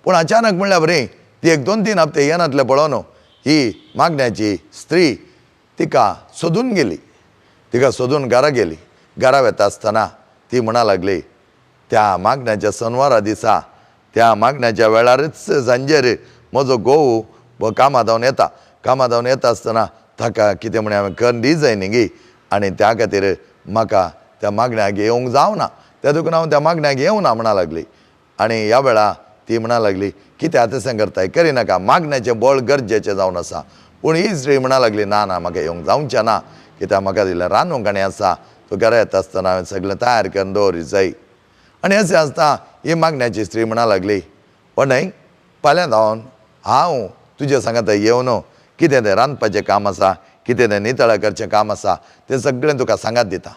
पूण अचानक म्हणल्या बरी ती एक दोन तीन हप्ते येनातले पळोवन ही मागण्याची स्त्री तिका सोदून गेली. तिका सोदून घरा गेली. घरा वेता आसतना ती म्हणा लागली, त्या मागण्याच्या सनवारा दिसा त्या मागण्याच्या वेळारच सांजेर म्हजो घोव कामा धांवन येता. कामा धांवन येता आसतना ताका कितें म्हण हांवें करून दी जाय न्ही गी, आनी त्या खातीर म्हाका त्या मागण्याक येवंक जावना, त्या देखून हांव त्या मागण्याक येवना म्हणा लागली. आनी ह्या वेळा ती म्हणा लागली, कित्याक तशें करताय, करिनाका, मागण्याचें बळ गरजेचें जावन आसा. पूण ही स्त्री म्हणा लागली, ना ना म्हाका येवंक जावचें ना, कित्याक म्हाका दिलें रांदूंक आनी आसा, तूं घरा येता आसतना हांवें सगळें तयार करून दवरी जाय. आनी अशें आसता ही मागण्याची स्त्री म्हणा लागली, ओ न्हय फाल्यां धांवन हांव तुज्या सांगाता येवन कितें तें रांदपाचें काम आसा, कितें तें नितळ करचें काम आसा तें सगळें तुका सांगात दिता.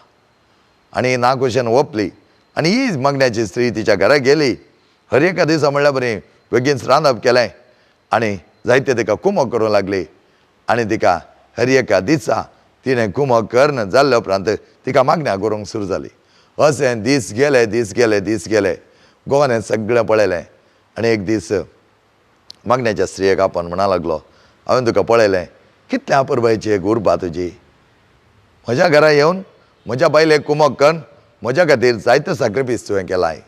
आनी नाखुशेन ओपली. आनी ही मागण्याची स्त्री तिच्या घरा गेली. हर एका दिसा म्हणल्यार बरी बेगीन रांदप केलें आनी जायते तिका कुमक करूंक लागली. आनी तिका हर एका दिसा तिणें कुमक करून जाल्ले उपरांत तिका मागण्या करूंक सुरू जाली. अशें दीस गेले दीस गेले दीस गेले. घोवान हें सगळें पळयलें. आनी एक दीस मागण्याच्या स्त्रियेक आपण म्हणा लागलो, हांवें तुका पळयलें, कितल्या अपुरबायेची एक उर्बा तुजी, म्हज्या घरा येवन म्हज्या बायलेक कुमक करून म्हज्या खातीर जायतो सॅक्रिफीस तुवें केलाय,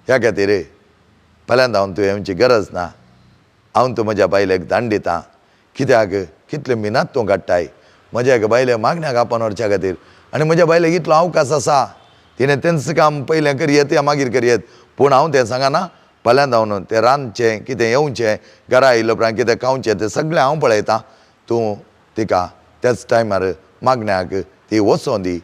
ह्या खातीर फाल्यां हांव तुवें येवची गरज ना, हांव तूं म्हज्या बायलेक दांड दितां, कित्याक कितले मिनात तूं काडटाय म्हज्या एका बायले मागण्याक आपण व्हरच्या खातीर, आनी म्हज्या बायलेक इतलो अवकाश आसा, तिणें तेंच काम पयलें करयेत या मागीर करयेत, पूण हांव तें सांगना, फाल्यां धांवन तें रांदचें कितें येवचें घरा आयिल्ले उपरांत कितें खावचें तें सगळें हांव पळयतां, तूं तिका त्याच टायमार मागण्याक ती वचों दी.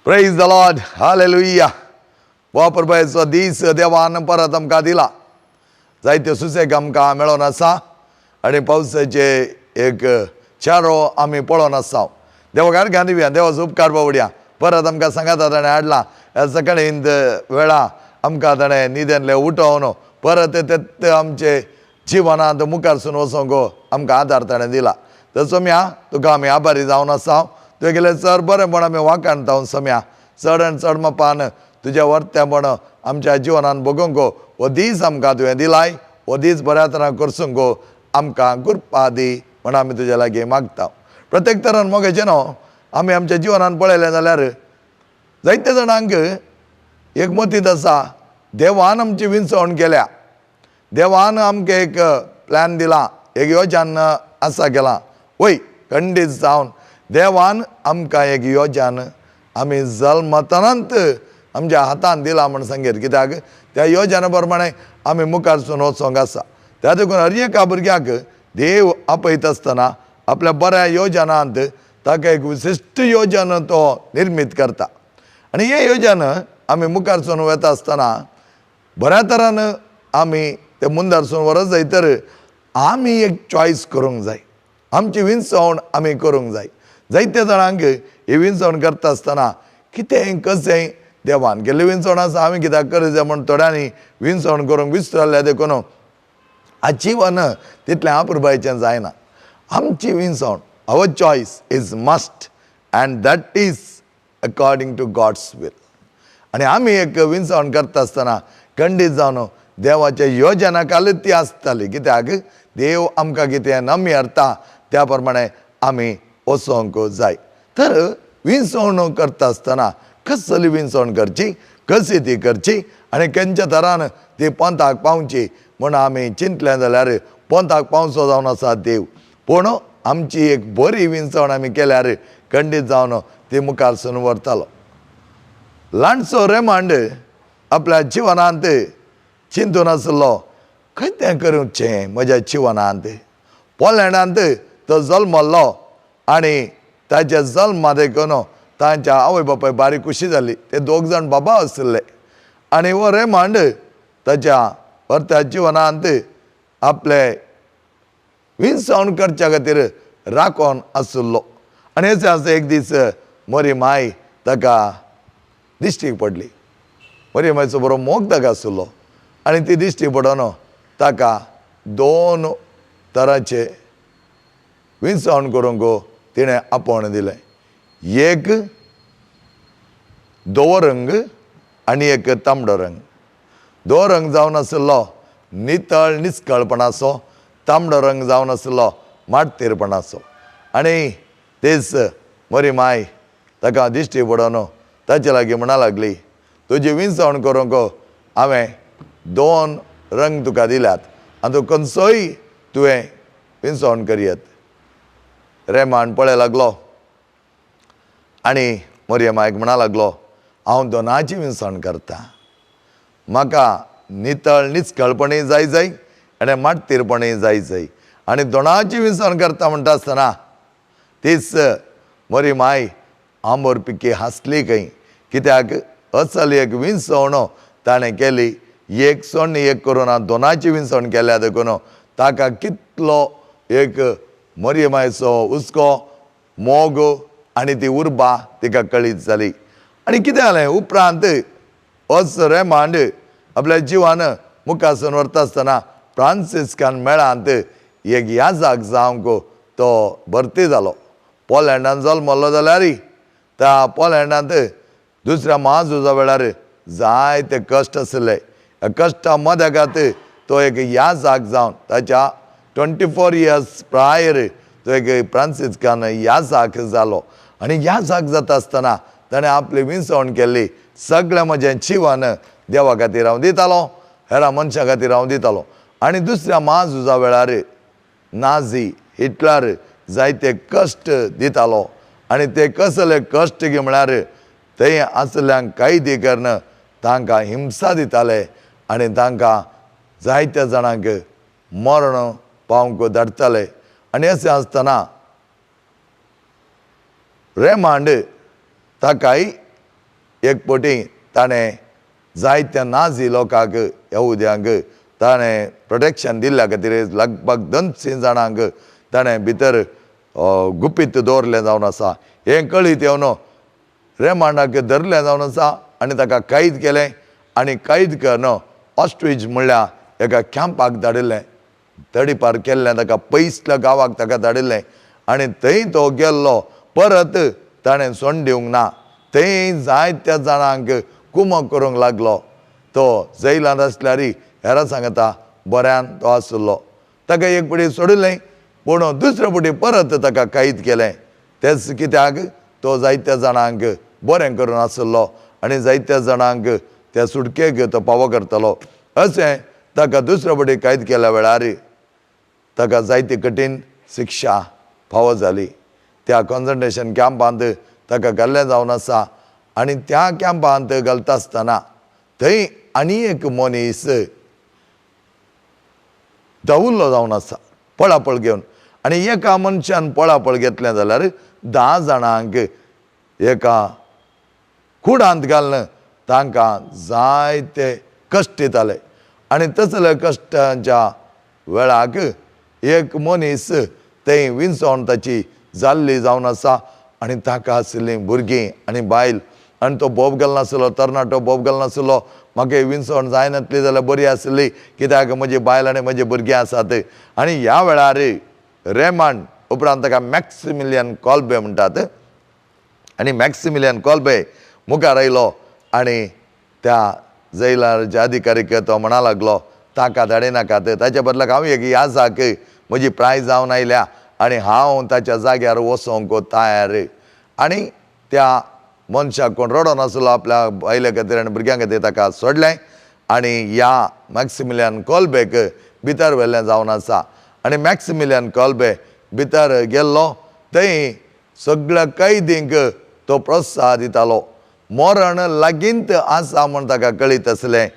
Praise the Lord, hallelujah. वापरपाचो दीस देवान परत आमकां दिला. जायते सुसेग आमकां मेळोन आसा आनी पावसाचे एक चारो आमी पळोवन आसा. देवा गारगां दिवया, देवाचो उपकार बावड्या, परत आमकां सांगाता ताणें हाडला. ह्या सकाळीं वेळा आमकां ताणें न्हिदेंतलें उठोवन परत ते आमचे जिवनांत मुखारसून वचोंक आमकां आदार ताणें दिला. तर सोम्या तुका आमी आभारी जावन आसा. तुवें गेलें चड बरेंपण आमी वाखाणता सोम्या, चड आनी चड मापान तुज्या वर्तेपण आमच्या जिवनान भोगोवंक हो दीस आमकां तुवें दिलाय, हो दीस बऱ्या तरान करसूंक आमकां कृपा दी म्हण आमी तुज्या लागीं मागता. प्रत्येक तरान मोगाचें न्हू आमी आमच्या जिवनान पळयलें जाल्यार जायते जाणांक एक मतींत आसा, देवान आमची विंचवण केल्या, देवान आमकां एक प्लॅन दिला, एक योजन आसा केलां. वय खंडीत जावन देवान आमकां एक योजन आमी जल्मतनांत आमच्या हातान दिला म्हण सांगेर, कित्याक त्या योजना प्रमाणे आमी मुखारसून वचोंक आसा. त्या देखून हर एका भुरग्याक देव आपयता आसतना आपल्या बऱ्या योजनांत ताका एक विशिश्ट योजन तो निर्मीत करता. आनी हे योजन आमी मुखारसून वता आसतना बऱ्या तरान आमी ते मुंदारसून व्हरत जाय तर आमी एक चॉयस करूंक जाय, आमची विंचवण आमी करूंक जाय. जायते जाणांक ही विंचवण करता आसतना कितें कशें देवान केल्ली विंचवण आसा, हांवें कित्याक करूं जाय म्हूण थोड्यांनी विंचवण करूंक विसरल्या देखून जिवन तितलें अपुरबायेचें जायना. आमची विंचवण, our choice is must and that is according to God's will. आनी आमी एक विंचवण करता आसतना खंडीत जावन देवाच्या योजना खालच ती आसताली, कित्याक देव आमकां कितें नमी हाडटा त्या प्रमाणे आमी वचोंक जाय. तर विंचवण करता आसतना कसली विंचवण करची, कशी ती करची आनी खंयच्या तरान ती पंथाक पावची म्हूण आमी चिंतलें जाल्यार पंथाक पावचो जावन आसा देव. पूण आमची एक बरी विंचवण आमी केल्यार खंडीत जावन ती मुखारसून व्हरतालो. ल्हानसो रेमांड आपल्या जिवनांत चिंतून आसलो, कितें करूचें म्हज्या जिवनांत. पोलँडांत तो जल्मल्लो आनी ताच्या जल्मा देखून तांच्या आवय बापाय बारीक खुशी जाली. ते दोग जाण बाबा आशिल्ले आनी हो रेमांड ताच्या अर्था जिवनांत आपले विंचवण करच्या खातीर राखोन आशिल्लो. आनी अशें आसा एक दीस मरी माय ताका दिश्टीक पडली. मरी मायचो बरो मोग ताका आशिल्लो आनी ती दिश्टी पडोन ताका दोन तरांचे विंचवण करूंक तिणें आपोवणें दिलें. एक धवो रंग आनी एक तांबडो रंग. धवो रंग जावन आशिल्लो नितळ निस्कळपणाचो, तांबडो रंग जावन आशिल्लो माटतीरपणाचो. आनी तेच मरी माय ताका दिश्टी पडोन ताचे लागीं म्हणा लागली, तुजी विंचवण करूंक हांवें दोन रंग तुका दिल्यात आनी तूं खंयचोय तुवें विंचवण करयत. रेमान पळय लागलो आनी मरिया मायक म्हणा लागलो, हांव दोनाची विंचवण करता. म्हाका नितळ निचकळपणीय जाय जाय आनी माटतीरपणीय जाय जाय. आनी दोनाची विंचवण करता म्हणटा आसतना तीच मरी माय आंबोर पिकी हांसली खंय, कित्याक असल एक विंचवण ताणें केली. एक सोडून एक करून दोनाची विंचवण केल्या देखून ताका कितलो एक मरिया मायचो हुस्को, मोग आनी ती उर्बा तिका कळीत जाली. आनी कितें जालें उपरांत होच रेमांड आपल्या जिवान मुखासून व्हरता आसतना फ्रांसिस्कान मेळांत एक याजाक जावंक तो भरती जालो. पोलँडान जल्मल्लो जाल्यार त्या पोलँडांत दुसऱ्या म्हाझुजा वेळार जायते कश्ट आशिल्ले. ह्या कश्टा मदगात तो एक याजाक जावन ताच्या 24 इयर्स प्रायर तो एक फ्रांसिस्कान याजाक जालो. आनी याजाक जाता आसतना ताणें आपली विंचवण केल्ली, सगळें म्हजें जिवन देवा खातीर हांव दितालो, हेरां मनशां खातीर हांव दितालो. आनी दुसऱ्या म्हाझुजा वेळार नाझी हिटलर जायते कश्ट दितालो. आनी ते कसले कश्ट गी म्हळ्यार थंय आशिल्ल्यांक कैदी करून तांकां हिंसा दिताले आनी तांकां जायत्या जाणांक मरण पावंक धाडटाले. आनी अशें आसतना रेमांड ताकाय एक पटी ताणें जायत्या नाझी लोकांक यहुद्यांक ताणें प्रोटेक्शन दिल्ल्या खातीर लगभग 200 जाणांक ताणें भितर गुपीत दवरलें जावन आसा. हें कळीत येवन रेमांडाक धरलें जावन आसा आनी ताका कैद केलें. आनी कैद करून ऑस्ट्रीच म्हणल्यार एका कॅम्पाक धाडिल्लें, तडीपार केल्लें ताका, पयसल्या गांवाक ताका धाडिल्लें. आनी थंय तो गेल्लो, परत ताणें सोंड दिवंक ना. थंय जायत्या जाणांक कुमक करूंक लागलो. तो जैलांत आसल्यार हेरां सांगता बऱ्यान तो आशिल्लो. ताका एक पटी सोडिल्लें पूण दुसरे पटी परत ताका कैद केलें. तेच कित्याक तो जायत्या जाणांक बरें करून आशिल्लो आनी जायत्या जाणांक त्या सुटकेक तो पावो करतालो. अशें ताका दुसरे पटी कैद केल्या वेळार ताका जायती कठीण शिक्षा फावो जाली. त्या कॉन्सन्ट्रेशन कॅम्पांत ताका घाल्लें जावन आसा. आनी त्या कॅम्पांत घालता आसतना थंय आनी एक मनीस दवल्लो जावन आसा पळापळ घेवन. आनी एका मनशान पळापळ घेतलें जाल्यार 10 जाणांक एका कुडांत घालून तांकां जायते कश्ट दिताले. आनी तसल्या कश्टांच्या वेळाक एक मनीस थंय विंचवण ताची जाल्ली जावन आसा. आनी ताका आशिल्लीं भुरगीं आनी बायल. आनी तो बोब घालनासलो, तरणाटो बोब घालनासलो. म्हाका ही विंचवण जायनातली जाल्यार बरी आशिल्ली, कित्याक म्हजी बायल आनी म्हजी भुरगीं आसात. आनी ह्या वेळार रेमांड उपरांत ताका मॅक्सिमिलियन कॉल्बे म्हणटात. आनी मॅक्सिमिलियन कॉल्बे मुखार आयलो आनी त्या जैलाच्या अधिकारीक तो म्हणा लागलो, ताका धाडिनाकात, ताच्या बदलाक हांव एक याजाक म्हजी प्राय जावन आयल्या आनी हांव ताच्या जाग्यार वचोंक तयार. आनी त्या मनशाक कोण रडोन आसलो आपल्या बायले खातीर आनी भुरग्यां खातीर ताका सोडलें. आनी ह्या मॅक्सिमिलियन कॉल्बेक भितर व्हेल्लें जावन आसा. आनी मॅक्सिमिलियन कॉल्बे भितर गेल्लो थंय सगळ्या कैदींक तो प्रोत्साह दितालो. मरण लागींत आसा म्हूण ताका कळीत आसलें.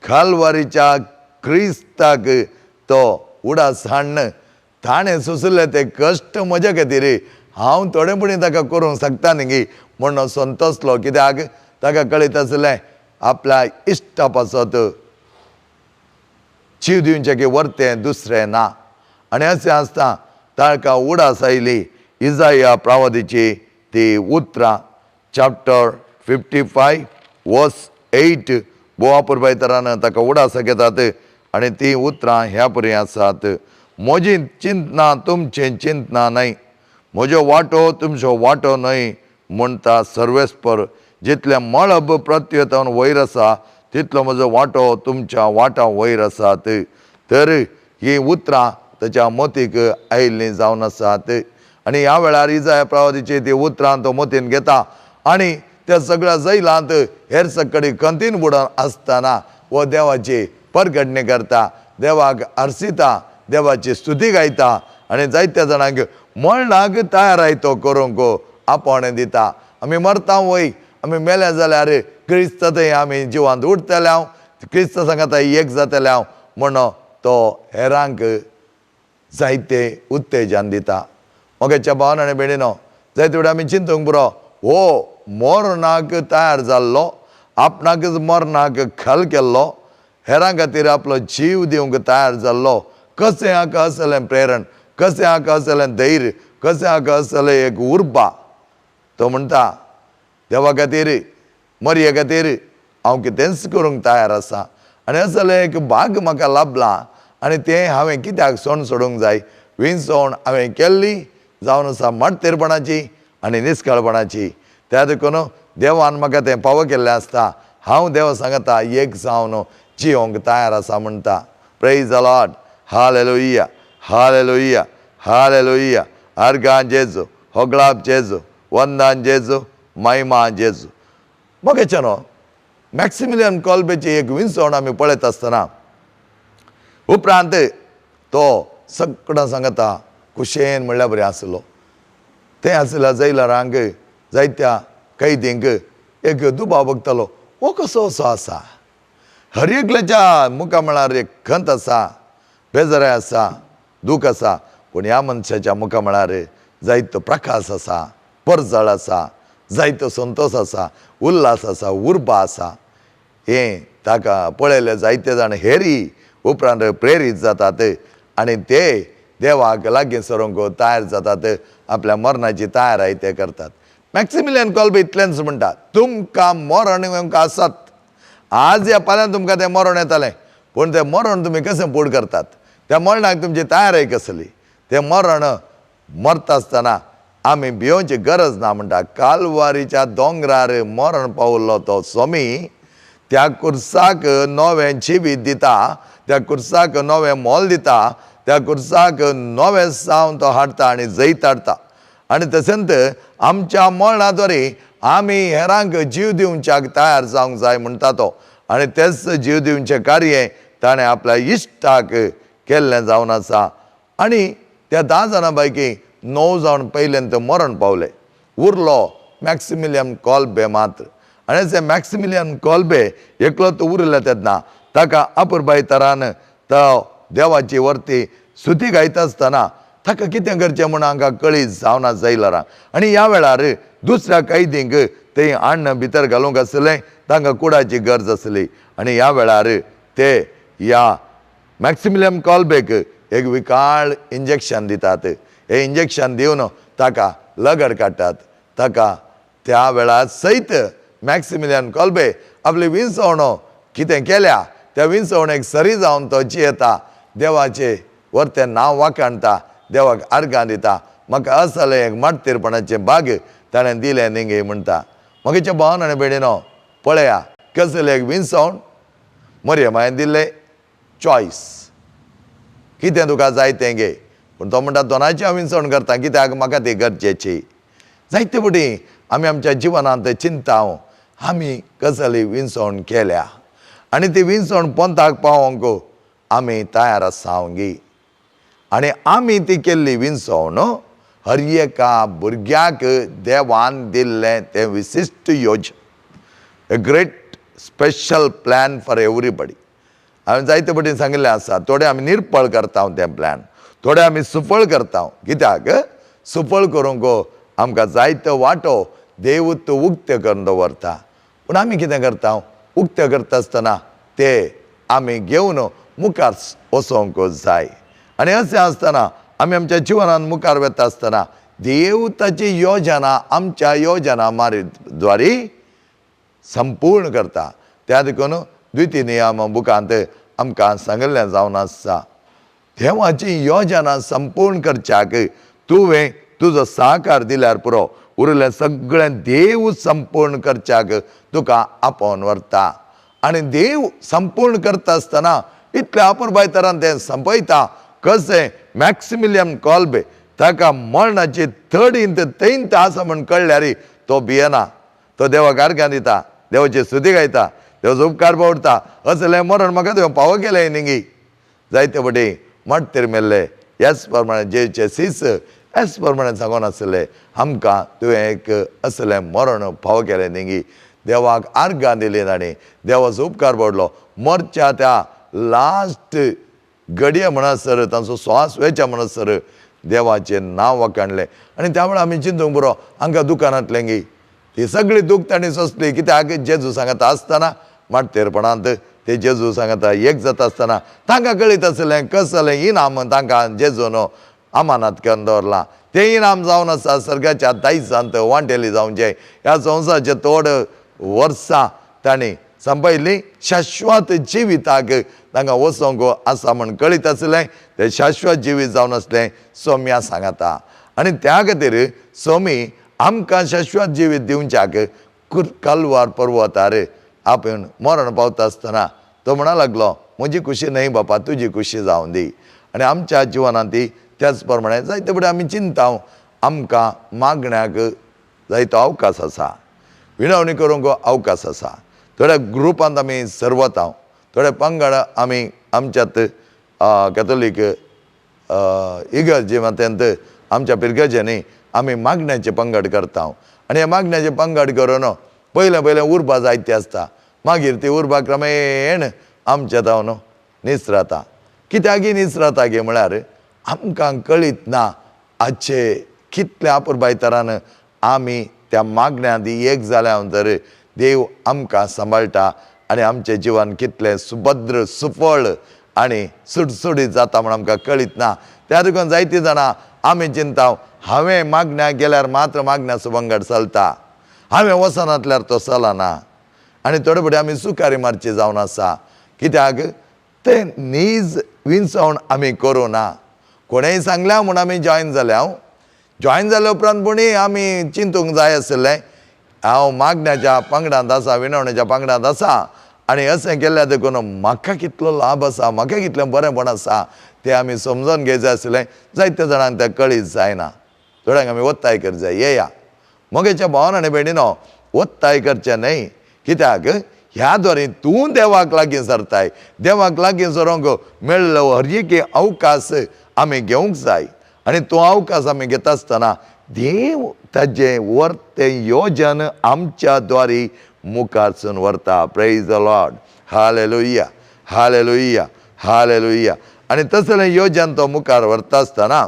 खालवारीच्या क्रिस्ताक तो उडास हाडून ताणें सोंसले ते कश्ट म्हज्या खातीर हांव थोडेपणी ताका करूंक शकता न्ही म्हूण संतोसलो. कित्याक ताका कळीत आसलें आपल्या इश्टा पासत जीव दिवचें की वर्तें दुसरें ना. आनी अशें आसता ताका उडास आयली इजाया प्रावदीची ती उतरां चॅप्टर 55 वर्स 8 बोवा पुरबायतरान ताका उडास घेतात. आनी तीं उतरां ह्या परी आसात, म्हजीं चिंतनां तुमचीं चिंतनां न्हय, म्हज्यो वाटो तुमच्यो वाटो न्हय म्हणटा सर्वेस्पर. जितलें मळब प्रत्यतान वयर आसा तितलो म्हजो वांटो तुमच्या वांटा वयर आसात. तर हीं उतरां ताच्या मतीक आयिल्लीं जावन आसात. आनी ह्या वेळार इजाया प्रवादीची ती उतरां तो मतीन घेता आनी त्या सगळ्या जैलांत हेर सगळी खंतीन बुडोवन आसतना हो देवाची परगटणी करता, देवाक आरसिता, देवाची स्तुती गायता आनी जायत्या जाणांक मरणाक तयाराय तो करूंक आपोवणें दिता. आमी मरता वय, आमी मेले जाल्यार क्रिस्त थंय आमी जिवांत उरतले हांव, क्रिस्त सांगाता एक जातले हांव म्हणून तो हेरांक जायते उत्तेजन दिता. मोगाच्या भावान आनी भयणीनो, जायते फुडें आमी चिंतूंक पुरो, हो मरणाक तयार जाल्लो, आपणाकच मरणाक खल केल्लो, हेरां खातीर आपलो जीव दिवंक तयार जाल्लो, कशें हाका आसलें प्रेरण, कशें हाका आसलें धैर्य, कशें हाका आसलें एक उर्बा. तो म्हणटा देवा खातीर, मरये खातीर हांव कितेंच करूंक तयार आसा आनी असलें एक भाग म्हाका लाभलां आनी तें हांवें कित्याक सोण सोडूंक जाय. विणसोण हांवें केल्ली जावन आसा माटतेरपणाची आनी निस्काळपणाची, त्या देखून देवान म्हाका तें फावो केल्लें आसता. हांव देवा सांगता एक जावन जियोंक तयार आसा म्हणटा. Praise the Lord, hallelujah, hallelujah, hallelujah. आर्गां जेजू, होगळाप जेजू, वंदान जेजू, महिमा जेजू. मोगेचें न्हू मॅक्सिमिलियन कॉल्बेची एक विंचवण आमी पळयत आसतना उपरांत तो सगळ्यां सांगता कुशेन म्हणल्यार बरें आसलो. तें आसल्या जैलरांक जायत्या कैदींक एक दुबाव बगतालो, हो कसो असो आसा, हर एकल्याच्या मुखा म्हळ्यार एक खंत आसा, बेजाराय आसा, दूख आसा, पूण ह्या मनशाच्या मुखा म्हळ्यार जायतो प्रकाश आसा, परजळ आसा, जायतो संतोश आसा, उल्हास आसा, उर्बा आसा. हें ताका पळयलें जायते जाण हेरी उपरांत प्रेरीत जातात आनी ते देवाक लागीं सरूंक तयार जातात, आपल्या मरणाची तयाराय ते करतात. मॅक्सिमिलियन कॉल्बे इतलेंच म्हणटा, तुमकां मरण येवंक आसात, आज ह्या फाल्यां तुमकां तें मरण येतलें, पूण तें मरण तुमी कशें पूड करतात, त्या मरणाक तुमची तयाराय कसली, तें मरण मरता आसतना आमी भियोवची गरज ना म्हणटा. कालवारीच्या दोंगरार मरण पावल्लो तो स्वामी त्या कुर्साक नवें जिवीत दिता, त्या कुर्साक नवें मोल दिता, त्या कुर्साक नवें सावन तो हाडटा आनी जैत हाडटा. आनी तशेंच आमच्या मरणा द्वारे आमी हेरांक जीव दिवच्याक तयार जावंक जाय म्हणटा तो. आनी तेच जीव दिवचें कार्य ताणें आपल्या इश्टाक केल्लें जावन आसा. आनी त्या 10 जाणां पैकी 9 जाण पयल्यान ते मरण पावले, उरलो मॅक्सिमिलियन कॉल्बे मात्र. आनी ते मॅक्सिमिलियन कॉल्बे एकलो तो उरले तेन्ना ताका अपुरबाय तरान तो देवाची वर्ती स्तुती गायता आसतना ताका कितें करचें म्हूण हांकां कळी जावना जैलरां. आनी ह्या वेळार दुसऱ्या कैदींक ते अन्न भितर घालूंक आसलें, तांकां कुडाची गरज आसली. आनी ह्या वेळार ते ह्या मॅक्सिमिलियन कॉल्बेक एक विकाळ इंजेक्शन दितात. हें इंजेक्शन दिवन ताका लगड काडटात. ताका त्या वेळार सयत मॅक्सिमिलियन कॉल्बे आपली विंचवणो कितें केल्या त्या विंचवणेक सरी जावन तो जियेता, देवाचे वरतें नांव वाखाणटा, देवाक आर्गां दिता. म्हाका असलें एक माटतेरपणाचें भाग ताणें दिलें निंगे म्हणटा. म्हगेच्या भावान आनी भयणीनो, पळया कसलें एक विंचवण मरये मायेन दिल्लें चॉयस, कितें तुका जाय तें घे, पूण तो म्हणटा दोनाची हांव विंचवण करता कित्याक म्हाका ती गरजेची. जायते फावटी आमी आमच्या जिवनांत चिंता आमी कसली विंचवण केल्या आनी ती विंचवण पोंताक पावोवंक आमी तयार आसा गी. आनी आमी ती केल्ली विंचवण हर एका भुरग्याक देवान दिल्लें तें विशिश्ट योजन, a great special plan for everybody. हांवें जायते फावटी सांगिल्लें आसा, थोडे आमी निर्पळ करता तें प्लॅन, थोडे आमी सुफळ करता. कित्याक सुफळ करूंक आमकां जायतो वांटो देव तो उक्ते करून दवरता, पूण आमी कितें करता, उक्ते करता आसतना ते आमी घेवन मुखार वचोंक जाय. आनी अशें आसतना आमी आमच्या जिवनांत मुखार वता आसतना देव ताची योजना आमच्या योजना द्वारे संपूर्ण करता. त्या देखून द्वितीय नियम बुकांत आमकां सांगिल्लें जावन आसा. देवाची योजना संपूर्ण करच्याक तुवें तुजो सहकार दिल्यार पुरो, उरिल्लें सगळें देव संपूर्ण करच्याक तुका आपोवन व्हरता. आनी देव संपूर्ण करता आसतना इतल्या अपुरबाय तरान तें संपयता. कशें मॅक्सिमिलियन कॉल्बे ताका मरणाची थडींत तैंत आसा म्हूण कळ्ळ्यार तो भियेना, तो देवाक आर्गां दिता, देवाची स्तुती गायता, देवाचो उपकार पावडटा. असलें मरण म्हाका तुवें पावो केलें न्ही. जायते फावटी मट्टेर मेल्ले ह्याच प्रमाणे जेचे सीस ह्याच प्रमाणे सांगून आसले, आमकां तुवें एक असलें मरण फावो केलें न्ही. देवाक आर्गां दिली ताणें, देवाचो उपकार पडलो. मरच्या त्या लास्ट घडये म्हणसर, तांचो स्वास वेच्या म्हणसर देवाचें नांव वाखाणलें. आनी त्या वेळार आमी चिंतूंक पुरो, हांकां दुकानांतलें गी ती सगळी दूख तांणी सोंसली. कित्याक जेजू सांगता आसतना माट्टेरपणांत ते जेजू सांगता एक जाता आसतना तांकां कळीत आसलें कसलें इनाम तांकां जेजून अमानात करून दवरलां. तें इनाम जावन आसा सर्गाच्या दायजांत वांटेली जावचें. ह्या संवसाराचे थोड वर्सां तांणी संपयली, शाश्वत जिविताक तांकां वचोंक आसा म्हूण कळीत आसलें. तें शाश्वत जिवीत जावन आसलें सोम्या सांगाता. आनी त्या खातीर सोमी आमकां शाश्वत जिवीत दिवच्याक कलवार पर्वतार आपूण मरण पावता आसतना तो म्हणा लागलो, म्हजी खुशी न्हय बापा, तुजी खुशी जावं दी. आनी आमच्या जिवनांत ती त्याच प्रमाणे जायते फुडें आमी चिंता, आमकां मागण्याक जायतो अवकाश आसा, विनवणी करूंक अवकाश आसा. थोड्या ग्रुपांत आमी सर्वता, थोडे पंगड आमी आमच्यात कॅथोलीक इगर्जे मात्यांत आमच्या पिरगर्जांनी आमी मागण्याचे पंगड करता. आनी हे मागण्याचे पंगड करून पयलें पयलें उर्बा जायती आसता, मागीर ती उर्बा क्रमेण आमच्या जावन निसरता. कित्याक निसरता गे म्हळ्यार आमकां कळीत ना आजचे कितल्या अपुरबाय तरान आमी त्या मागण्यांत एक जाल्या तर देव आमकां सांबाळटा आनी आमचें जिवन कितलें सुभद्र सुफळ आनी सुटसुटीत जाता म्हूण आमकां कळीत ना. त्या देखून जायतीं जाणां आमी चिंता, हांवें मागण्याक गेल्यार मात्र मागण्याचो पंगड चलता, हांवें वचनातल्यार तो चलना. आनी थोडे फावटी आमी सुकारी मारची जावन आसा, कित्याक तें नीज विंचवण आमी करूं ना. कोणेंय सांगल्या म्हूण आमी जॉयन जाल्या. जॉयन जाल्या उपरांत पुणी आमी चिंतूंक जाय आशिल्लें, हांव मागण्याच्या पंगडांत आसा, विनवण्याच्या पंगडांत आसा आनी अशें केल्यार देखून म्हाका कितलो लाभ आसा, म्हाका कितलें बरेंपण आसा तें आमी समजून घेवंक जाय आशिल्लें. जायत्या जाणांक तें कळीत जायना, थोड्यांक आमी ಒತ್ತಾय कर जाय, येया मगेच्या भावान आनी भयणीनो, ಒತ್ತಾय करचें न्हय. कित्याक ह्या द्वारे तूं देवाक लागीं सरताय, देवाक लागीं सरोंक मेळ्ळो हर एक अवकाश आमी घेवंक जाय. आनी तो अवकाश आमी घेता आसतना देव ताजें वर्तें योजन आमच्या द्वारी मुखारसून व्हरता. Praise the Lord, hallelujah, hallelujah, hallelujah. आनी तसलें योजन तो मुखार व्हरता आसतना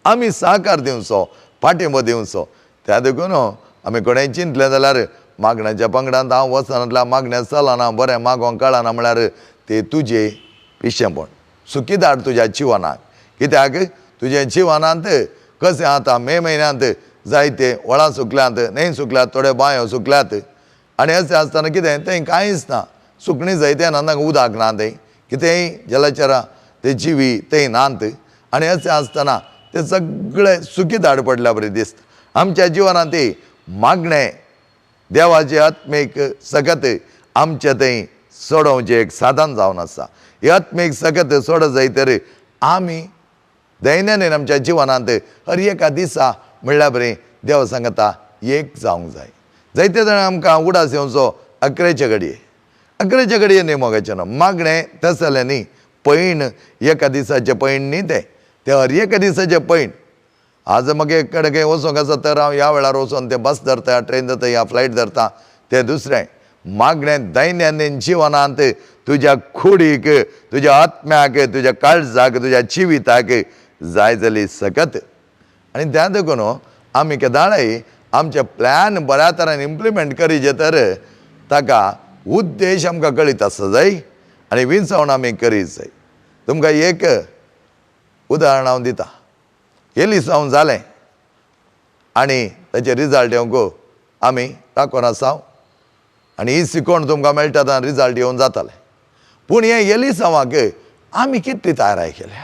आमी सहकार दिवचो, पाठिंबो दिवचो. त्या देखून आमी कोणेंय चिंतलें जाल्यार मागण्याच्या पंगडांत हांव वचनातल्यार मागण्या चलना, बरें मागोंक कळना म्हळ्यार ते तुजें पिशेंपण, सुखीदार तुज्या जिवनाक. कित्याक तुजें जिवनांत कशें आतां मे म्हयन्यांत जायते वळां सुकल्यांत, न्हंय सुकल्यात, थोडे बांयो सुकल्यात. आनी अशें आसतना कितें थंय कांयच ना, सुकणीं जायते ना, तांकां उदक ना, थंय कितेंय जलचरां ते जिवी थंय नात. आनी अशें आसतना ते सगळे सुखीदार पडल्या बरें दिसता. आमच्या जिवनांत ती मागणें देवाचें आत्मीक सकत आमच्या थंय सोडोवचें एक साधन जावन आसा. ही आत्मीक सकत सोडत जाय तर आमी दैनंदीन आमच्या जिवनांत हर एका दिसा म्हणल्यार बरें देव सांगता एक जावंक जाय. जायते जाणां आमकां उडास येवचो अकरेचे घडये, अकरेचे घडये न्ही मोगाचें न्हू मागणें तसलें न्ही, पैण एका दिसाचें पैण न्ही तें, तें हर एका दिसाचें पैण. आज म्हाका एक कडेन खंय वचोंक आसा तर हांव ह्या वेळार वचोन तें बस धरता, ट्रेन धरता या फ्लायट धरता, तें दुसरें. मागणें दैनंदीन जिवनांत तुज्या कुडीक, तुज्या आत्म्याक, तुज्या काळजाक, तुज्या जिविताक जाय जाली सकत. आनी त्या देखून आमी केदाळय आमचे प्लॅन बऱ्या तरान इम्प्लिमेंट करीजे तर ताका उद्देश आमकां कळीत आसा जाय आनी विंचवण आमी करीत जाय. तुमकां एक उदाहरण हांव दिता. एलिसांव जालें आनी ताचें रिजल्ट येवंक आमी राखून आसा आनी ही शिकवण तुमकां मेळटा तेन्ना रिजल्ट येवन जातालें. पूण हें एलिसांवाक आमी कितली तयाराय केल्या?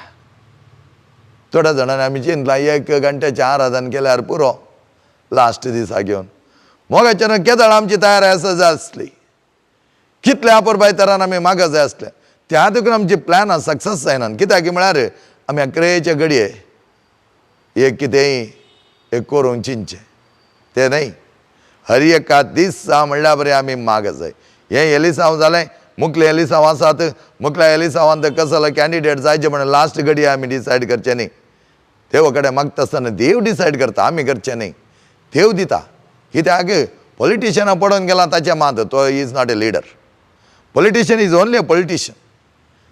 थोड्या जाणांनी आमी चिंतलां एक घंट्याचें आराधन केल्यार पुरो लास्ट दिसा घेवन. मोगाच्यान केदळ आमची तयारी आसा जाय आसली, कितल्या अपुरबाय तरान आमी मागत जाय आसलें. त्या देखून आमची प्लॅनां सक्सेस जायना. कित्याक म्हळ्यार आमी अकरेचे घडये एक कितेंय एक करूंक चिंतचें तें न्हय. हर एका दिसा म्हणल्यार बरें आमी मागत जाय. हें एलिसांव जालें, मुखले एलिसांव आसात, मुखल्या एलिसांवांत कसलो कॅन्डिडेट जायचे म्हणून लास्ट घडये आमी डिसायड करचें न्ही. देवा कडेन मागता आसतना देव डिसायड करता, आमी करचें न्ही. देव दिता. कित्याक पॉलिटिशनां पडोवन गेला ताचें मात तो is not a leader. Politician is only a politician.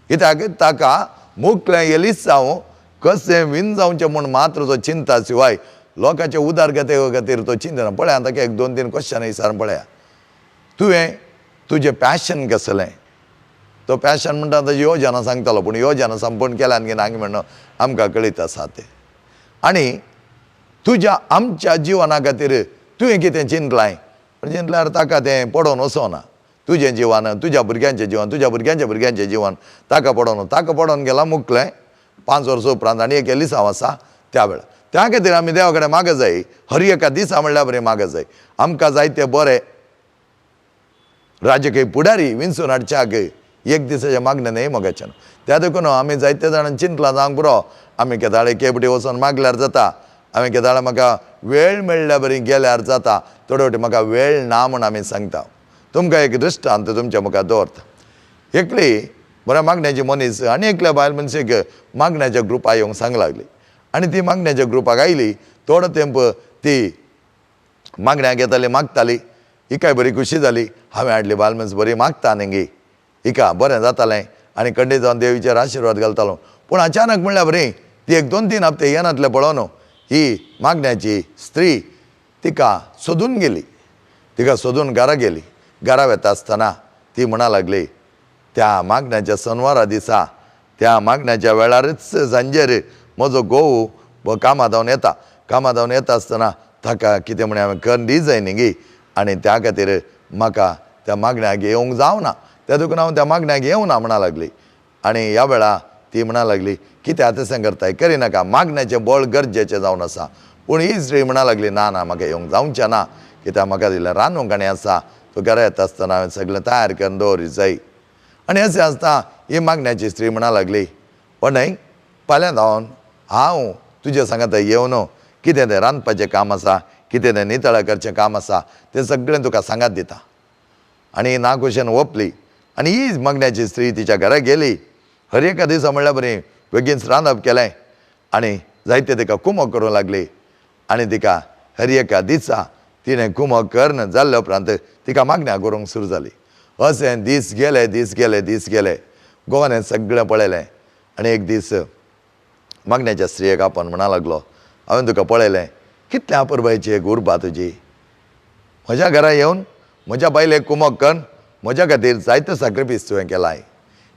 कित्याक ताका मुखलें एलिसांव कशें विन जावचें म्हूण मात्र तो चिंता शिवाय लोकांचे उदारगते खातीर तो चिंतना. पळया ताका एक दोन तीन क्वेश्चन विचारून पळया, तुवें तुजें पॅशन कसलें? तो पॅशन म्हणटा ताजी योजना सांगतालो, पूण योजना संपूर्ण केल्यान की ना म्हणून आमकां कळीत आसा तें. आनी तुज्या आमच्या जिवना खातीर तुवें कितें चिंतलां? चिंतल्यार ताका तें पडोवन वचना. तुजें जिवन, तुज्या भुरग्यांचें जिवन, तुज्या भुरग्यांच्या भुरग्यांचें जिवन ताका पडोवन, ताका पडोवन गेलां मुकलें 5 वर्सां उपरांत आनी एक एलिसांव आसा त्या वेळार. त्या खातीर आमी देवा कडेन मागत जाय, हर एका दिसा म्हणल्यार बरें मागत जाय. आमकां जायते बरे राजकीय फुडारी विंचून हाडच्याक एक दिसाचें मागणें न्हय मोगाच्यान. त्या देखून आमी जायते जाणां चिंतलां जावंक पुरो, आमी केदाळे केपटी वचोन मागल्यार जाता, आमी केदाळे म्हाका वेळ मेळ्ळ्या बरी गेल्यार जाता, थोडे फावटी म्हाका वेळ ना म्हूण आमी सांगता. तुमकां एक दृश्टांत तुमच्या मुखार दवरता. एकली बऱ्या मागण्याची मनीस आनी एकल्या बायल मनशेक मागण्याच्या ग्रुपाक येवंक सांग लागली आनी ती मागण्याच्या ग्रुपाक आयली. थोडो तेंप ती मागण्याक येताली, मागताली. हिकाय बरी खुशी जाली, हांवें हाडली बायल मनीस बरी मागता न्ही, हिका बरें जातालें आनी खंडीत जावन देवीचेर आशिर्वाद घालतालो. पूण अचानक म्हणल्यार बरी ती एक 2-3 हप्ते येनातले पळोवन ही मागण्याची स्त्री तिका सोदून गेली. तिका सोदून घरा गेली. घरा वेता आसतना ती म्हणा लागली, त्या मागण्याच्या सनवारा दिसा त्या मागण्याच्या वेळारच सांजेर म्हजो घोव कामां धांवन येता. कामां धांवन येता आसतना ताका कितें म्हण हांवें करून दी जाय न्ही गी, आनी त्या खातीर म्हाका त्या मागण्याक येवंक जावना, त्या देखून हांव त्या मागण्याक येवना म्हणा लागली. आनी ह्या वेळा ती म्हणा लागली, कित्याक तशें करताय, करिनाका, मागण्याचें बळ गरजेचें जावन आसा. पूण ही स्त्री म्हणा लागली, ना ना म्हाका येवंक जावचें ना, कित्याक म्हाका दिलें रांदूंक आनी आसा, तूं घरा येता आसतना हांवें सगळें तयार करून दवरी जाय. आनी अशें आसता ही मागण्याची स्त्री म्हणा लागली, ओ न्हय फाल्यां धांवन हांव तुज्या सांगाता येवन कितें तें रांदपाचें काम आसा, कितें तें नितळ करचें काम आसा तें सगळें तुका सांगात दिता. आनी नाखुशेन ओपली आनी ही मागण्याची स्त्री तिच्या घरा गेली. हर एका दिसा म्हणल्यार बरी बेगीन रांदप केलें आनी जायते तिका कुमक करूंक लागली. आनी तिका हर एका दिसा तिणें कुमक करून जाल्ल्या उपरांत तिका मागण्या करूंक सुरू जाली. अशें दीस गेले, दीस गेले, दीस गेले. गोवान हें सगळें पळयलें. आनी एक दीस मागण्याच्या स्त्रियेक आपण म्हणा लागलो, हांवें तुका पळयलें, कितल्या अपुरबायेची एक उर्बा तुजी, म्हज्या घरा येवन म्हज्या बायलेक कुमक करून म्हज्या खातीर जायतो सॅक्रिफायस तुवें केलाय,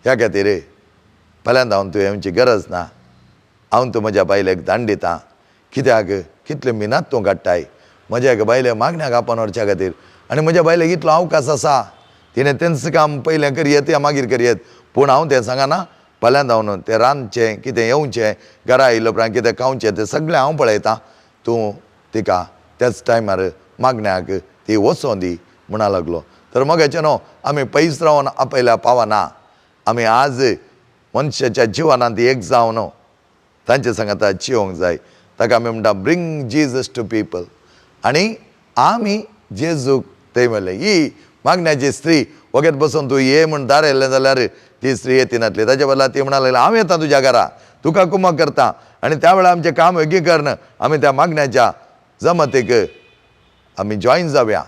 ह्या खातीर फाल्यां हांव तुवें येवची गरज ना, हांव तूं म्हज्या बायलेक दांड दितां, कित्याक कितले मिनात तूं काडटाय म्हज्या एका बायले मागण्याक आपण व्हरच्या खातीर, आनी म्हज्या बायलेक इतलो अवकाश आसा, तिणें तेंच काम पयलें करयेत या मागीर करयेत, पूण हांव तें सांगना, फाल्यां धांवन तें रांदचें कितें येवचें घरा आयिल्ले उपरांत कितें खावचें तें सगळें हांव पळयतां, तूं तिका त्याच टायमार मागण्याक ती वचों दी म्हणा लागलो. तर मगाचें न्हू आमी पयस रावन आपयल्या पावना, आमी आज मनशाच्या जिवनांत एक जावन तांचे सांगाता जिवंक जाय. ताका आमी म्हणटा ब्रिंग जीजस टू पीपल. आनी आमी जेजूक थंय म्हणलें, ही मागण्याची स्त्री वगैरे बसून तूं ये म्हूण दार येयलें जाल्यार ती स्त्री येतिनातली, ताच्या बदला ती म्हणा लागली, हांव येता तुज्या घरा, तुका कुमक करता. आनी त्या वेळार आमचें काम वेगळी करून आमी त्या मागण्याच्या जमतीक आमी जॉयन जावया.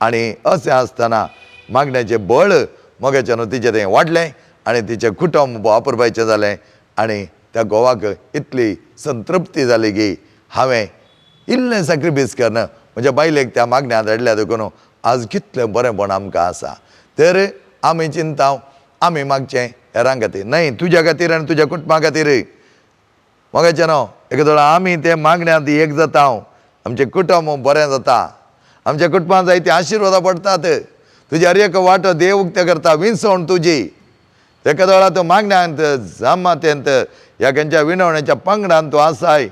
आनी अशें आसतना मागण्याचें बळ मोगाचें न्हू तिचें तें वाडलें आनी तिचें कुटुंब अपुरबायचें जालें. आनी त्या घोवाक इतली संतृप्ती जाली की हांवें इल्लें सॅक्रिफायस करून म्हज्या बायलेक त्या मागण्यांत हाडल्या देखून आज कितलें बरेंपण आमकां आसा. तर आमी चिंता आमी मागचें हेरां खातीर न्हय, तुज्या खातीर आनी तुज्या कुटुंबा खातीर. मोगाचें न्हू एक आमी ते मागण्यांत एक जाता, आमचें कुटुंब बरें जाता, आमच्या कुटुंबांत जायती आशिर्वादां पडटात, तुजी हर एक वाटो देव उक्ते करता, विंचवण तुजी. तेका वेळार तूं मागण्यांत जमातेंत ह्या खंयच्या विनवण्याच्या पंगडान तूं आसाय,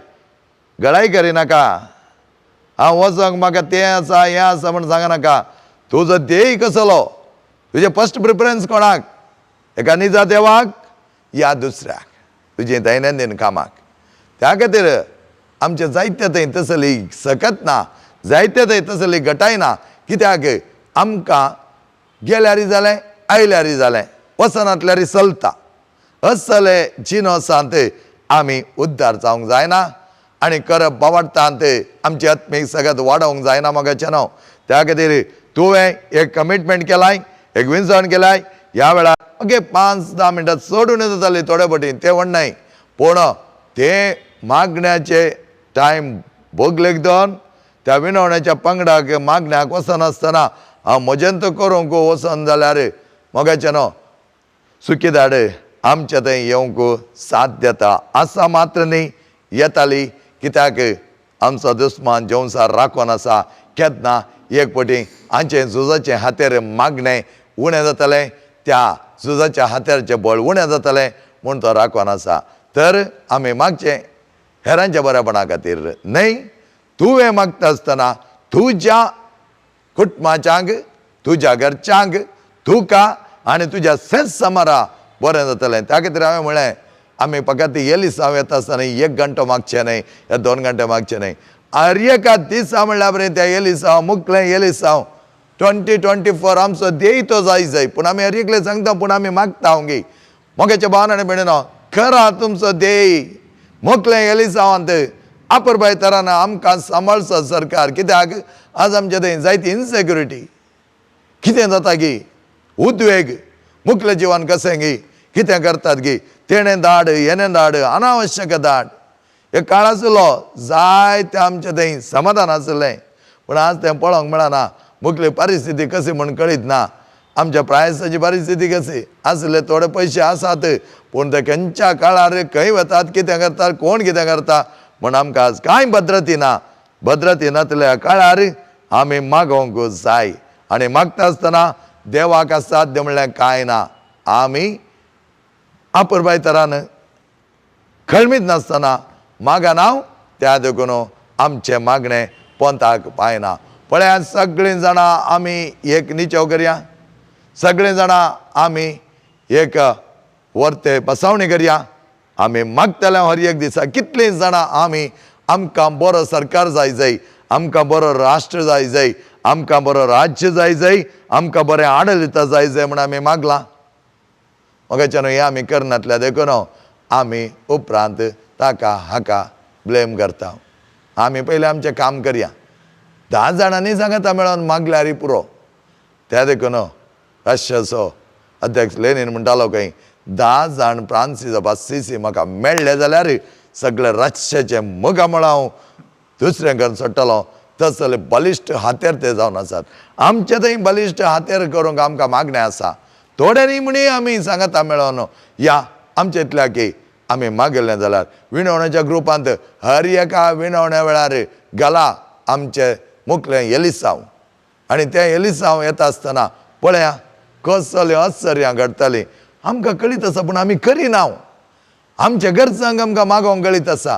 गळाय करिनाका. हांव वचोंक म्हाका तें आसा हें आसा म्हण सांगनाका. तुजो ध्येय कसलो, तुजें फस्ट प्रिफरन्स कोणाक, एका निजा देवाक या दुसऱ्याक, तुजें दैनंदीन कामाक. त्या खातीर आमचें जायते थंय तसली सकत ना, जायते थंय तसली घटाय ना. कित्याक आमकां गेल्यारी जालें आयल्यारी जालें, वचनातल्यारी चलता. असले जिनोसांत आमी उद्धार जावंक जायना आनी करप बावडटांत आमची आत्मीक सगळ्यात वाडोवंक जायना मोगाचें न्हू. त्या खातीर तुवें एक कमिटमेंट केलाय, एक विंचवण केलाय. ह्या वेळार ओके 5-10 मिनटां चडून जाली थोडे पटी तें व्हड न्हय, पूण ते मागण्याचे टायम भोगलेक दोन त्या विनवण्याच्या पंगडाक मागण्याक वचनासतना हांव म्हजेन तो करूंक वचन जाल्यार मोगाचें न्हू सुकी धाड आमच्या थंय येवंक साथ दिता आसा मात्र न्ही येताली. कित्याक आमचो दुस्मान जेवसार राखून आसा. केन्ना एक पटी आमचें झुजाचें हातेर मागणें उणें जातलें, त्या झुजाच्या हातेरचें बळ उणें जातलें म्हूण तो राखून आसा. तर आमी मागचें हेरांच्या बरेपणा खातीर न्हय, तुवें मागता आसतना तुज्या कुटुंबाच्यांक, तुज्या घरच्यांक, तुका आनी तुज्या सेंस समारा बरें जातलें. त्या खातीर हांवें म्हणलें आमी फकत एलिसांव येता आसतना 1 घंटो मागचें न्हय या 2 घंटे मागचें न्हय. हर एका दिसा म्हणल्यार बरें त्या एलिसांव मुकलें एलिसांव 2024 आमचो ध्येय तो जाय जाय. पूण आमी हर एकले सांगता, पूण आमी मागता हांव गी मोगाच्या भावान आनी भयणीनो, खरा तुमचो ध्येय मोकलें एलिसांवांत अपुरबाय तरान आमकां सांबाळचो सरकार. कित्याक आज आमचे थंय जायती इनसेक्युरिटी, कितें जाता गी उद्वेग, मुकलें जिवन कशें गी कितें करतात गी, तेणें धाड हेणें धाड, अनावश्यक धाड. एक काळ आसलो जायतें आमचें थंय समाधान आसलें, पूण आज तें पळोवंक मेळना. मुकली परिस्थिती कशी म्हूण कळीत ना. आमच्या प्रायसाची परिस्थिती कशी आसले, थोडे पयशे आसात पूण ते खंयच्या काळार खंय वतात, कितें करतात, कोण कितें करता म्हूण आमकां आज कांय भद्रती ना. भद्रती नातल्या काळार आमी मागोवंक जाय आनी मागता आसतना देवाक असाध्य म्हणल्यार कांय ना. आमी अपुरबाय तरान खळमीत नासतना मागना, त्या देखून आमचें मागणें पोंताक पायना. पळया सगळीं जाणां आमी एक निचेव करया, सगळीं जाणां आमी एक वर्ते बसावणी करया. आमी मागतले हर एक दिसा कितलीं जाणां आमी आमकां बरो सरकार जाय जाय, आमकां बरो राष्ट्र जाय जाय, आमकां बरो राज्य जाय जाय, आमकां बरें आडलिता जाय जाय म्हूण आमी मागलां. मोगाच्यान हें आमी करनातल्या देखून आमी उपरांत ताका हाका ब्लेम करता. आमी पयलीं आमचें काम करया. 10 जाणांनी सांगता मेळोन मागल्यार पुरो. त्या देखून राष्ट्राचो अध्यक्ष लेनीन म्हणटालो खंय 10 जाण फ्रांसीस आसिसी म्हाका मेळ्ळे जाल्यार सगळे राष्ट्राचें मोगा म्हळां हांव दुसरें करून सोडटलो. तसले बलिश्ट हातेर ते जावन आसात. आमचे थंय बलिश्ट हातेर करूंक आमकां मागणें आसा. थोड्यांनी म्हणी आमी सांगता मेळोन या आमचे इतल्या की आमी मागिल्लें जाल्यार विणवण्याच्या ग्रुपांत हर एका विणवण्या वेळार गला आमचें मुकलें एलिसांव आनी तें एलिसांव येता आसतना पळया कसलें आश्चर्यां घडटालीं. आमकां कळीत आसा पूण आमी करिना. आमच्या घरच्यांक आमकां मागोवंक कळीत आसा,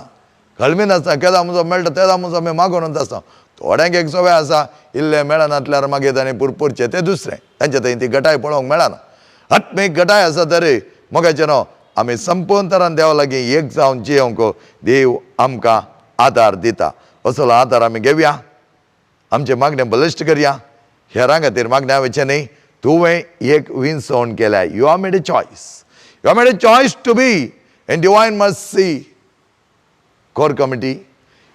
कळमीन आसा. केदा म्हजो मेळटा तेदा म्हजो आमी मागोवन आसता. थोड्यांक एक सवय आसा इल्लें मेळनातल्यार मागीर तांणी पुरपुरचें तें दुसरें, तांचे थंय ती घटाय पळोवंक मेळना. आत्मीक घटाय आसा तरी मोगाचें न्हू आमी संपूर्ण तरान देवा लागीं एक जावन जियोंक देव आमकां आदार दिता. असलो आदार आमी घेवया, आमचें मागणें बलिश्ट करया. हेरां खातीर मागण्या वचें न्ही. तुवें एक विंचवण केल्या. You are made a choice. You are made a choice to be in Divine Mercy core committee.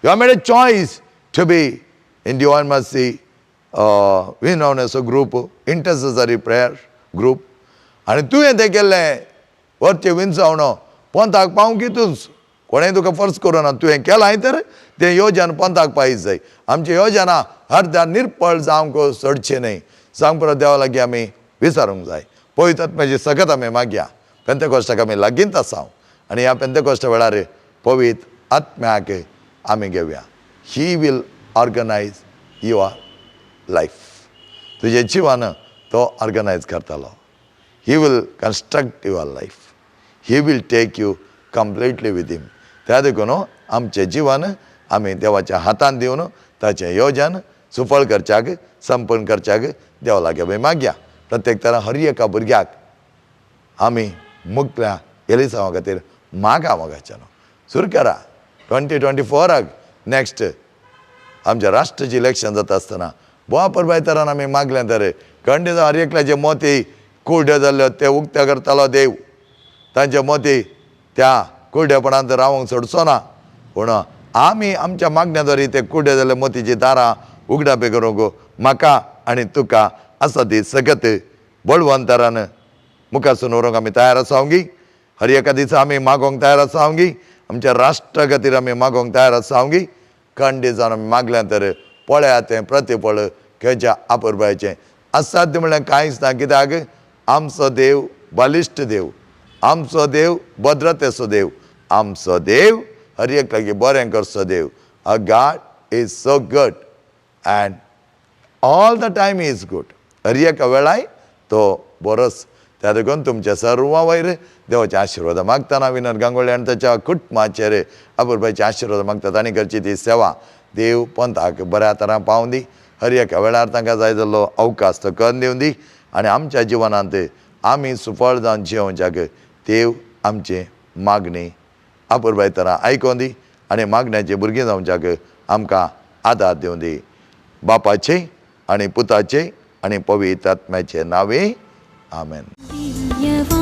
You are made a choice to be in Divine Mercy विनवण्याचो group, intercessory prayer group. आनी तुवें तें केल्लें वरचें विंचवणो पोंताक पावंक तूंच, कोणें तुका force करूं ना. तुवें केलां तर तें योजन पोंताक पायज जाय. आमची योजना अर्द्या निर्पळ जावंक सोडचें न्हय. सांग परत देवा लागीं आमी विचारूंक जाय. पवित्र आत्म्याची सगत आमी मागया. पेंतेकोस्टाक आमी लागींच आसा आनी ह्या पेंतेकोस्टा वेळार पवित्र आत्म्याक आमी घेवया. He will organize your life. तुजें जिवन तो ऑर्गनायज करतालो. He will construct your life, he will take you completely with him. त्या देखून आमचें जिवन आमी देवाच्या हातान दिवन ताचें योजन सुफळ करच्याक, संपन्न करच्याक देवा लागीं आमी मागया. प्रत्येक तरा हर एका भुरग्याक आमी मुकल्या एलिसांवा खातीर मागा मागाच्या न्हू सुरू करा. 2024 नॅक्स्ट आमच्या राष्ट्राचें इलेक्शन जाता आसतना बोवा परबाय तरान आमी मागलें तर खंडीत हर एकल्याचे मोती कुड्यो जाल्ल्यो ते उक्ते करतालो देव. तांचे मोती त्या कुड्डेपणांत रावंक सोडचो ना, पूण आमी आमच्या मागण्या द्वारे ते कुड्डे जाल्ले मोतीची दारां उगडापे करूंक म्हाका आनी तुका आसा ती सगत बळवंतरान मुखासून व्हरूंक आमी तयार आसा गी. हर एका दिसा आमी मागोवंक तयार आसा गी. आमच्या राष्ट्रा खातीर आमी मागोवंक तयार आसा गी. खंडीत जावन आमी मागलें तर पळया तें प्रतिफळ खंयच्या आपुरबायचें असाध्य म्हणल्यार कांयच ना. कित्याक आमचो देव बलिश्ट देव, आमचो देव भद्रतेचो देव, आमचो देव हर एक लागीं बरें करचो देव. A God is so good and all the time is good. हर एका वेळाय तो बरोच. त्या देखून तुमच्या सर्व वयर देवाचे आशिर्वाद मागतना विनोद गांगोळे आनी ताच्या कुटुंबाचेर आपुरबायचे आशिर्वाद मागता. तांणी करची ती सेवा देव पंथाक बऱ्या तरान पावूं दी. हर एका वेळार तांकां जाय जाल्लो अवकाश तो करून दिवं दी आनी आमच्या जिवनांत आमी सुफळ जावन जियोवच्याक देव आमची मागणी आपुरबाय तरा आयकोन दी आनी मागण्याची भुरगीं जावच्याक आमकां आदार दिवं दी. बापाचे आनी पुताचे आनी पवित्र आत्म्याचे नांवे आमेन. दिव्यवाणी.